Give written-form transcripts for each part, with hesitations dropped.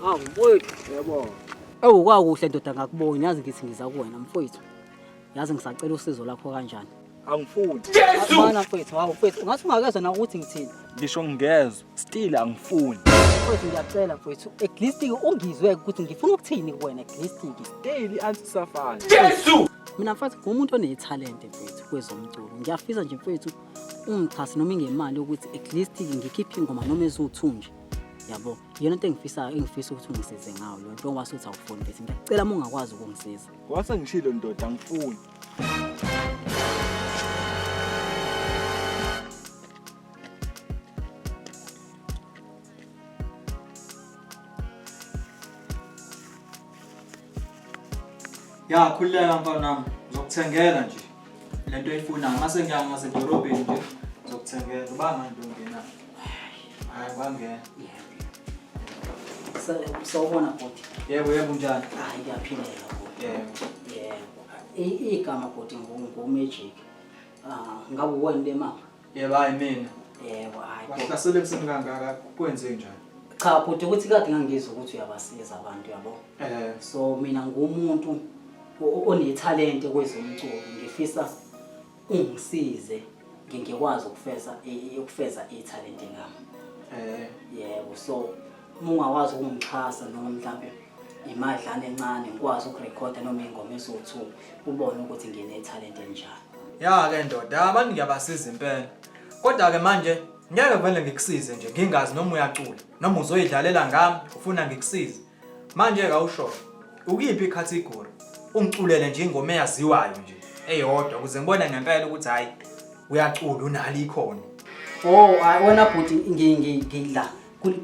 Hawu mfowethu. Yebo. Ewu kwakuhle ndoda ngakubona yazi ngithi ngiza kuwena mfowethu. Yazi ngisacela usizo lakho kanjani. Angifuni. Mana mfowethu, hawu mfowethu, ungathi ungakezwa na ukuthi ngithini. Ngisho ngingezwa, still angifuni. Mfowethu ngiyacela mfowethu, at least ungizwe ukuthi ngifuna ukuthini kuwena at least. Still i-answer isafana. Mina mfowethu ngumuntu onethalente mfowethu kwezomculo. Ngiyafisa nje mfowethu ungixhase noma ingemali yokuthi at least ngikhiphe ingoma noma eziwu-2 nje. Yabo, iyona into engifisayo engifisa ukuthi ungisize ngayo leyo njengoba suthi awufuni mfethu. Ngiyacela uma ungakwazi ukungisiza. Wase ngishilo ndoda angifuni. Ya khululeka mfana wami, ngizokuthengela nje lento oyifunayo. Mase ngiya ngasedolobheni nje ngizokuthengela. Uba ngani nto ongena? Hayi bangena. Sawubona bhuti. Yebo yebo njani? Hayi ngiyaphindela bhuti. Yebo. Yebo. Igama bhuti ngu-Magic. Ah, ngabe uwena le mama? Yebo hayi mina. Yebo, hayi. bhuti. Wahlasela ekuseni kangaka kwenze njani? Cha bhuti ukuthi kade ngangizwa ukuthi uyabasiza abantu yabo. Eh So mina ngumuntu onethalente kwezomculo ngifisa ungisize ngikwazi ukufeza ukufeza ithalente lami. eh Yebo, so uma ungakwazi ukungixhasa noma mhlampe imadlana encane ngikwazi ukurekhoda noma ingoma eziwu-two ubone ukuthi nginethalente enjani. Ya ke ndoda, abantu ngiyabasiza impela. Kodwa ke manje ngeke vele ngikusize nje ngingazi noma uyacula noma uzoyidlalela ngami ufuna ngikusize. Manje ke awusho ukuyiphi icategory ungiculele nje ingoma eyaziwayo nje eyodwa ukuze ngibone ngempela ukuthi hayi uyacula unalo ikhono. Oh, hayi wena bhuti ngidla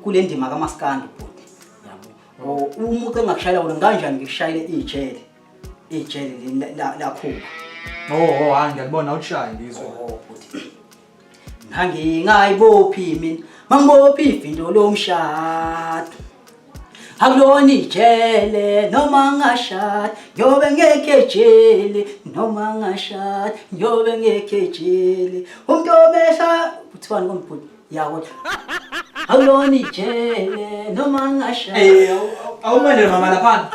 kule ndima kamaskandi bhuti. Yabo. Oh, umuntu engakushayela wona kanjani ngikushayele ijele. Ijele lakhuba. Oh, oh, hayi ngiyakubona awushayi ngizwe. Oh, bhuti. Ngangingayibophi mina, mangibophi ifindo lomshado. Akulona ijele noma ngashada, ngiyobe ngekho ejele noma ngashada, ngiyobe ngekho ejele. Umuntu obesha kuthiwani kombhuti? Ya kodwa. Akulona ijele noma ngashada. Eh, awumele mama laphana.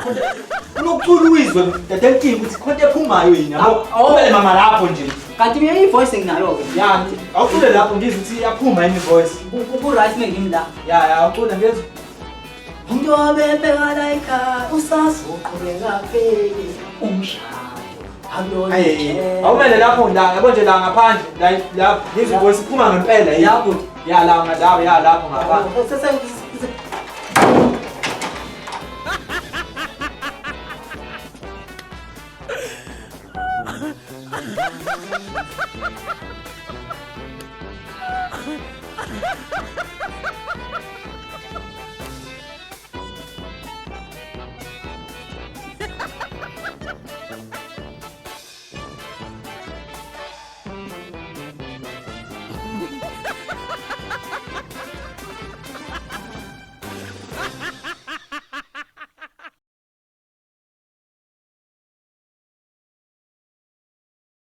Unokucula uyizwe dadenkinga ukuthi khonto ephumayo yini yabo. Awumele mama lapho nje. Kanti mina i-voice nginayo-ke. Ya, awucule lapho ngizwe ukuthi iyaphuma yini voice. Ku-right mengimi la. Ya, ya, awucule ngizwe. Umuntu obebeka la ekhaya usazoqhubeka pheli umshado. Akulona ijele. Awumele lapho la, yabo nje la ngaphandle, la la ngizwe voice iphuma ngempela yini. Ya bhuti. Ya la ngalawo, ya lapho ngaphandle. Se-